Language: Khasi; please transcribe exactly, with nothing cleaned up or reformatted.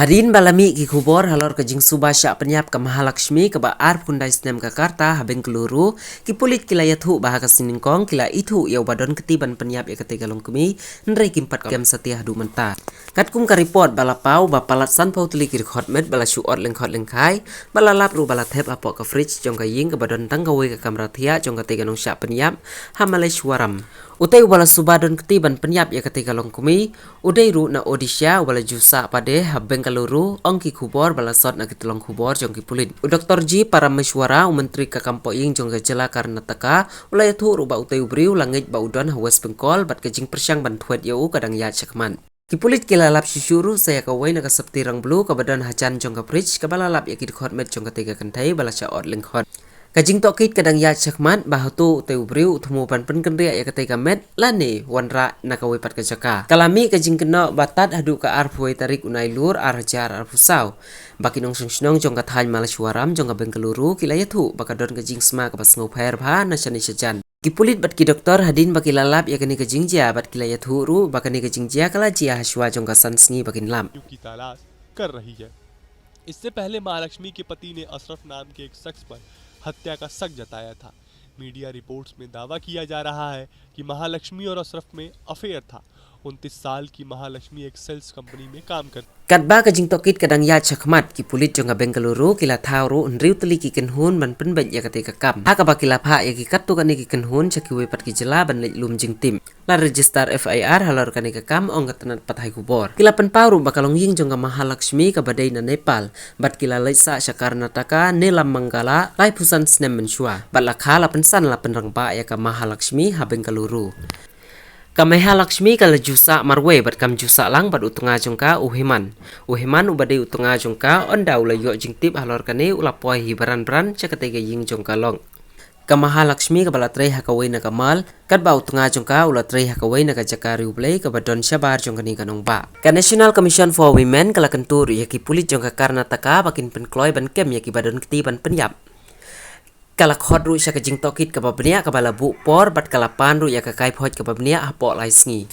Hadien ba la mih ki khubor halor ka jingsuba shah pynïap ka Mahalakshmi kaba arphew khyndai snem ka karta ha Bengaluru, ki pulit ki la ïathuh ba ha ka sngi nyngkong ki la ithuh ïa uba don kti ban pynïap ïa katei ka longkmie, hynrei kim pat kem satia haduh mynta. Katkum ka report ba la paw, ba palat sanphew tylli ki dkhot met ba la shu ot lyngkhot lyngkhai, ba la lap ruh ba la thep hapoh ka fridge jong ka ïing kaba don tang kawei ka kamra thiah jong katei ka nongshah pynïap ha Malleshwaram. Utei uba la suba don kti ban pynïap ïa katei ka longkmie u dei ruh na Odisha uba la ju sah pat de ha Bengaluru, ong ki khubor ba la sot na ki tyllong khubor jong ki pulit. U Doktor G Parameswara, u Myntri ka kam poh ïing jong ka jylla Karnataka, u la ïathuh ruh ba utei u briew la ngeit ba u don ha West Bengal bad ka jingpyrshang ban thwet ïa u ka dang ïaid shakhmat. Ki pulit ki la lap shuh shuh ruh sa ïa kawei na ka sopti rang blue kaba don hajan jong ka fridge kaba la lap ïa ki dkhot met jong katei ka kynthei ba la shah ot lyngkhot. Ka jingtohkit ka dang ïaid shakhmat ba hato utei u briew u thmu ban pynkynriah ïa katei ka met lane wanrah na kawei pat ka jaka. Ka la mih ka jingkynnoh ba tad haduh ka arphew tarik u Nailur ar hajar arphew saw ba ki nongshong shnong jong ka thaiñ Malleshwaram jong ka Bengaluru ki la ïathuh ba ka don ka jingsma kaba sngewpher bha na shane shajan. Ki pulit bad ki doktor hadien ba ki la lap ïa kane ka jingjia bad ki la ïathuh ruh ba kane ka jingjia ka la jia hashwa jong ka san sngi ba kin lap. की तलाश कर रही है। इससे पहले महालक्ष्मी के पति ने अशरफ नाम के एक शख्स पर हत्या का शक जताया था। मीडिया रिपोर्ट्स में दावा किया जा रहा है कि महालक्ष्मी और अशरफ में अफेयर था। उनतीस साल की महालक्ष्मी एक सेल्स कंपनी में काम करती Katba ka jingtohkit ka dang ïaid shakhmat, ki pulit jong ka Bengaluru ki la thaw ruh hynriew tylli ki kynhun ban pynbeit ïa katei ka kam, ha kaba ki la phah ïa ki katto katne ki kynhun sha kiwei pat ki jylla ban leit lum jingtip. La register F I R halor kane ka kam, ong ka tnat pathai khubor. Ki la pynpaw ruh ba ka longïing jong ka Mahalakshmi kaba dei na Nepal bad ki la leit sah sha Karnataka, Nelamangala, laiphew san snem mynshuwa bad la kha la pynsan la pynrangbah ïa ka Mahalakshmi ha Bengaluru. Ka Mahalakshmi ka la ju sah marwei bad kam ju sah lang bad u tnga jong ka u Heman. U Heman uba dei u tnga jong ka, ynda u la ïoh jingtip halor kane u la poi hi bran bran sha katei ka ïing jong ka long. Ka Mahalakshmi kaba la trei ha kawei na ka mall, katba u tnga jong ka u la trei ha kawei na ka jaka riewblei kaba don shabar jong kane ka nongbah. Ka National Commission for Women ka la kyntu ruh ïa ki pulit jong ka Karnataka ba kin pynkloi ban kem ïa kiba don kti ban pynïap. Ka la khot ruh sha ka jingtohkit kaba bniah kaba la buh por bad ka la pan ruh ïa ka kaiphod kaba bniah hapoh lai sngi.